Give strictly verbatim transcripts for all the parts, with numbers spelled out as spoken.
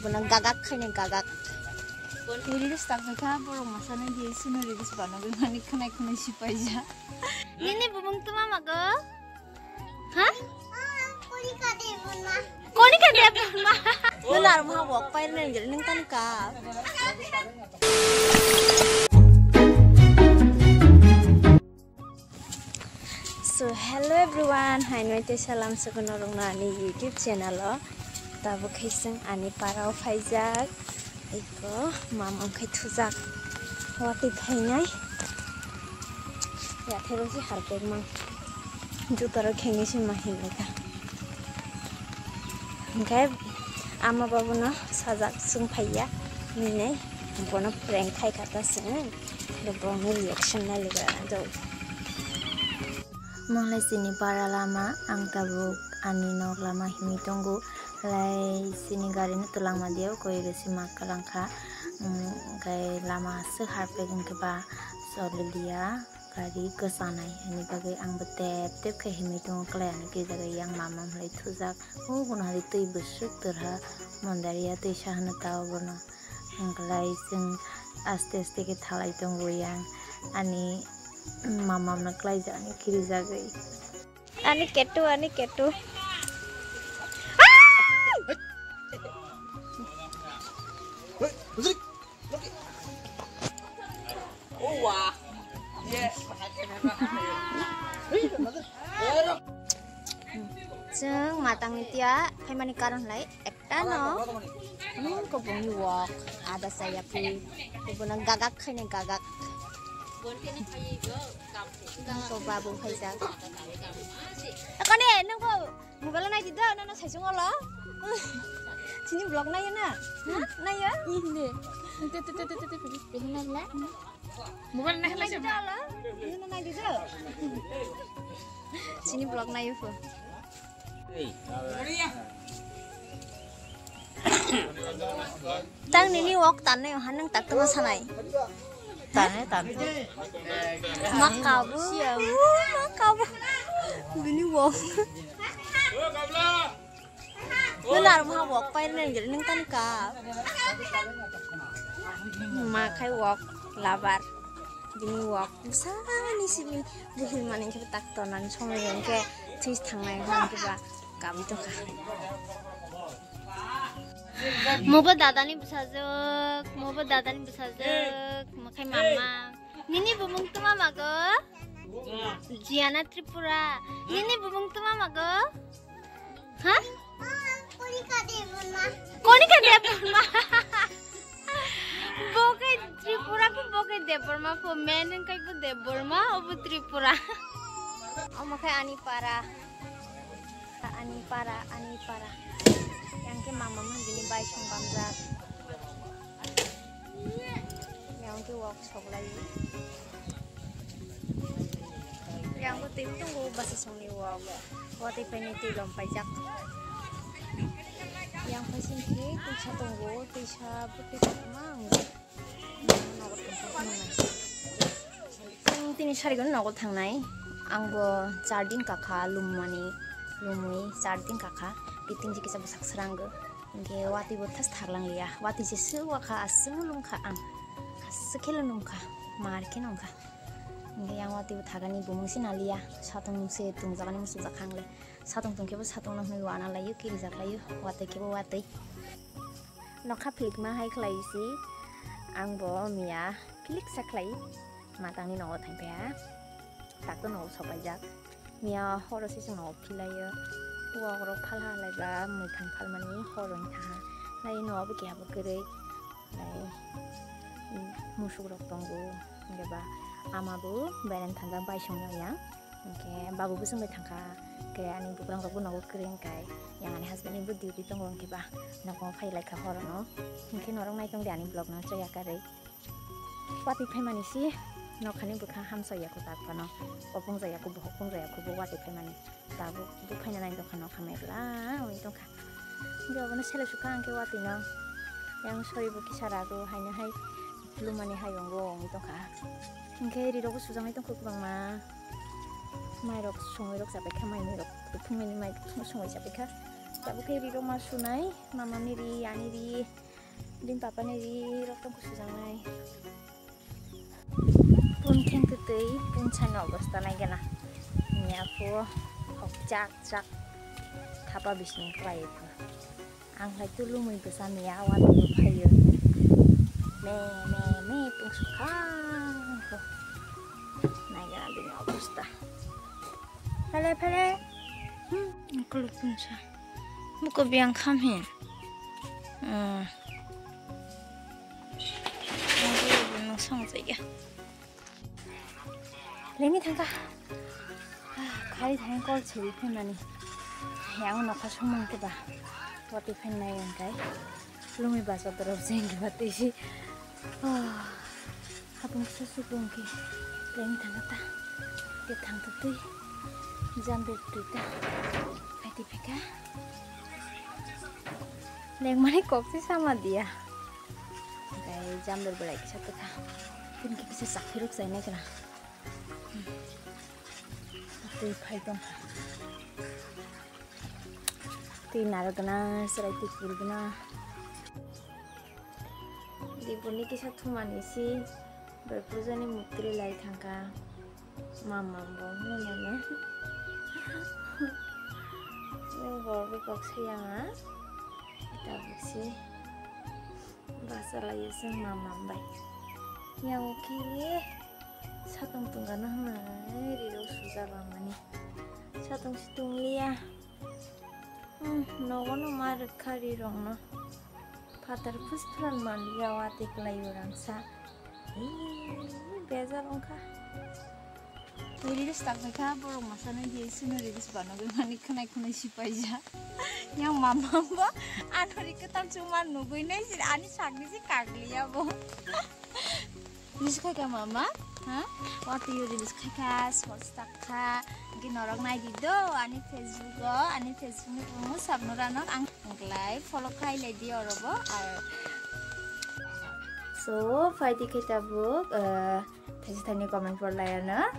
Bono gagak khaina gagak. Reels tak kha borok masani di sino reels banogwi mani khwnai khwnai sipaija. Nini bumung tuma mago? Ha? Konika Debbarma. Konika Debbarma. Nuna arma wok pai nengel nung tani ka. So hello everyone, hai noi tei salam sukuno rungno ani YouTube channel o. Tabuk khe chwng ani para o phaijak. Eko mama khe thujak. Watwi phainai. Yathai bo se harpek mang. Juta rok khengwi se ma hinlai kha. Hwnkhe ama babuno sajak chwng phaiya hinwi bono prank khai kha ta chwng. Bo bongni reaction nai lwgwi rana do. Mwnglai chini para lama, ang tabuk ani nok lama himwi tongo. Lai chini gari no twlangma diya, koi resi ma kwlangkha. Hwnkhe lama aswk harpek hwnkhe ba choliya. Gari kwchanai, ani bagwi ang bo tep tep khe himwi tongo, kwlai ano kisa yang mama hwnwi thujak. O bono hai twi bwswk twrha, Mondaria twisa hwno ta obono. Hwnkhe lai chwng aste aste khe thalai tongo yang ani mama no kwlaijak ani kirijagwi. Ani ketu, ani ketu. Chwng matangni tiya phaimani karon lai ekta no, hmm, kubungni wok ada saya phi, kubuna gagak khaina gagak. Nang ko babu phaijak. Kone nang ko mobile nai di do, nang no saisung olo. Chini vlog nai na? Ha? Nai ya? Ini. Te te te te te te. Ini nai la. Mobile nai la. Nai di do olo. Ini nai di do. Chini vlog nai ufo. Tang nini wok tanai oha nang tak tama sanai. Tane tane. Makabu. Makabu. Bini wok. Nuna arma wok pai nengel nung tani ka. Ma khai wok labar. Bini wok bwsani simi buhil mani khe tak tonan somoi hwnkhe thwi thangnai hwnkhe ba kabui tongkha. Mobo dadani bwsajwk, mobo dadani bwsajwk, mokhai mama. Nini bumung tuma mago? Jiana Tripura. Nini bumung tuma mago? Ha? Konika Debbarma. Konika Debbarma. Bo khe Tripura pho, bo khe Debbarma pho. Men wngkai bo Debbarma, obo Tripura. Omo khe ani para. Ani para, ani para. Yang khe mama mah bini bai song bamjak. Yang khe wok sok lai. Yang bo twi tongo bwsasongni wok. Watwi painai twi lom paijak. Yang phaising khe twisa tongo, twisa bo twisa kwmang. Nogo tongkha. Ang tini sarigo nogo thangnai. Ang bo char din kakha lummani, lumwi char din kakha. Kiting jikisa bwsak srango. Hingke watwi bo thas thaklang liya. Watwi se swk wakha, aswk lungkha ang. Aswk khe lungkha, mar khe nungkha. Hingke yang watwi bo thakani bumung se naliya. Satung se tungjagani muchungjak kha ang le. Satung tungkhe bo satung no hwnwi wana laio, kirijak laio. Watwi khe bo watwi. Nokha philikma hai khlai si. Ang bo miya philik sa khlai. Matangni nogo thangpaiha. Takto nogo sopaijak. Miya horo se chwng nogo philaio. Wok rok phalha halai ba mwkhang phalmani horo wngkha. Nai nogo bo keha bo kwrwi. Nai musuk rok tongo. Hwnkhe ba ama bo beren thangjak bai songno yang. Hwnkhe babu bo chwngbai thangkha. Hwnkhe ani bugrang rok bo nogo kwrwi hwnkhe yang ani husband ni bo duty tongo hwnkhe ba nogo phai laikha horo no. Hwnkhe norok nai tongdi ani vlog no chaya karwi. Watwi phaimani si nokhani bwkha hamsa ya kho tak phano. Opung jaya kho, bohok pung jaya kho, bo watwi phaimani. Tabuk bo phaina nai tongkha nokha mebla wngwi tongkha. Hwnkhe obono sele sukha hwnkhe watwi no. Yang sori bo kisa rago haino hai lumani hai wngo wngwi tongkha. Hwnkhe ri rok bo sujaknai tongkha kwbangma. Mai rok songwi rok chapai kha, mai mui rok phungmani mai songwi chapai kha. Tabuk khe ri rok ma sunai, mama ni ri, ani ri, bini papa ni ri rok tong sujaknai. Pun kheng twtwi pun sani obostha nai gana. Miya phu hok chak chak thapa bising khlai phu. Ang hai tu lumui bwsa miya watwi phaio. Me me me pung sukha. Nai gana bini obostha. Phele phele. Hmm, kuluk pun sa. Muko biang kham hin. Hmm. Nang song jaya. Leni thangka. Ah, khari thang kol chiri phaimani. Yang nokha sumang ke ba. Wati phainai yang kai. Lumi basa dorop jeng ba tisi. Ah, hapung susu bung ke. Leni thangka ta. Ke thang tu tui. Jam ber tui ta. Phaiti phika. Lengmani kok si sama dia. Kai jam ber belai kisa teka. Pun ke kisa sakiruk sai nai kena. Twi phai tong kha. Twi narwkna, chwrai twi purgna. Dibuni kisa thumani si, bai pujani mukti lai thangkha. Mama bo nunano. Nung bo bikok sayanga. Tabuk si. Basa lai se mama bai. Yang khe satong tongana hwnwi riro suja bamani. Satong si tongliya. Hmm, nogo no ma rwkha rirokno. Phatar phus phran manliya watwi kwlai urangsa. Ee, bejar wngkha. Reels tak kha borok masa nai di sino reels banogwi mani khwnai khwnai sipaija. Yang mama ba ano ri kwtal chuma nugwi nai ani sakni si kagliya bo. Reels khai kha mama, ha? Watwi reels khai kha, shorts tak kha. Hwnkhe norok nai di do ani Facebook o, ani Facebook ni bumo Sabnura no ang. Wngklai follow khai lai di oro bo. Ar so, phai di khe tabuk, eh, thaisa thaini comment por lai ano.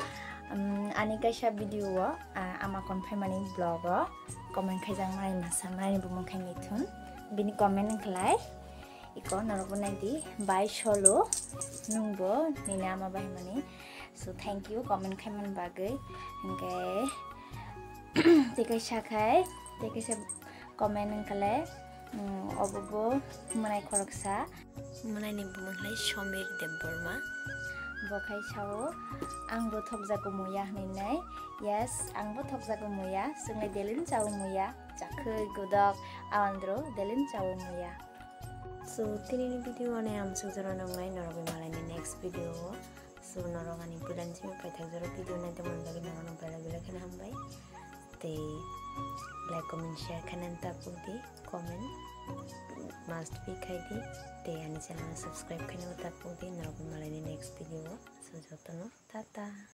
Um, ani kaisa video o, ah, ama kon phaimani vlog o comment khaijak mani masa mani bumung khai Mithun. Bini comment wngkhlai, iko norok bo nai di, bai solo, nung bo nini ama bai mani. So, thank you comment khaimani bagwi. Hwnkhe, tei kaisa khai, tei kaisa comment wngkha le, mm, obo bo mwnai khoroksa. Mwnai ni bumung khlai Somir Debbarma. Bo khai sao, "Ang bo thokjago muya," hwnwi nai. Yes, ang bo thokjago muya, chwng le daily no chao muya, chakhwi, godok, awandro daily no chao muya. So, tini ni video ane amsuk jora nongnai, norok bai malai ni next video o. So, norok ani puila ni simi paithak jora video nai tongmani bagwi norokno belai belai kheno hambai. Tei like, comment, share khainani ta pukdi, comment must be khaidi. Tei ani channel no subscribe khainani ta pukdi, norok bai malai ni next video o. So, jotono tata.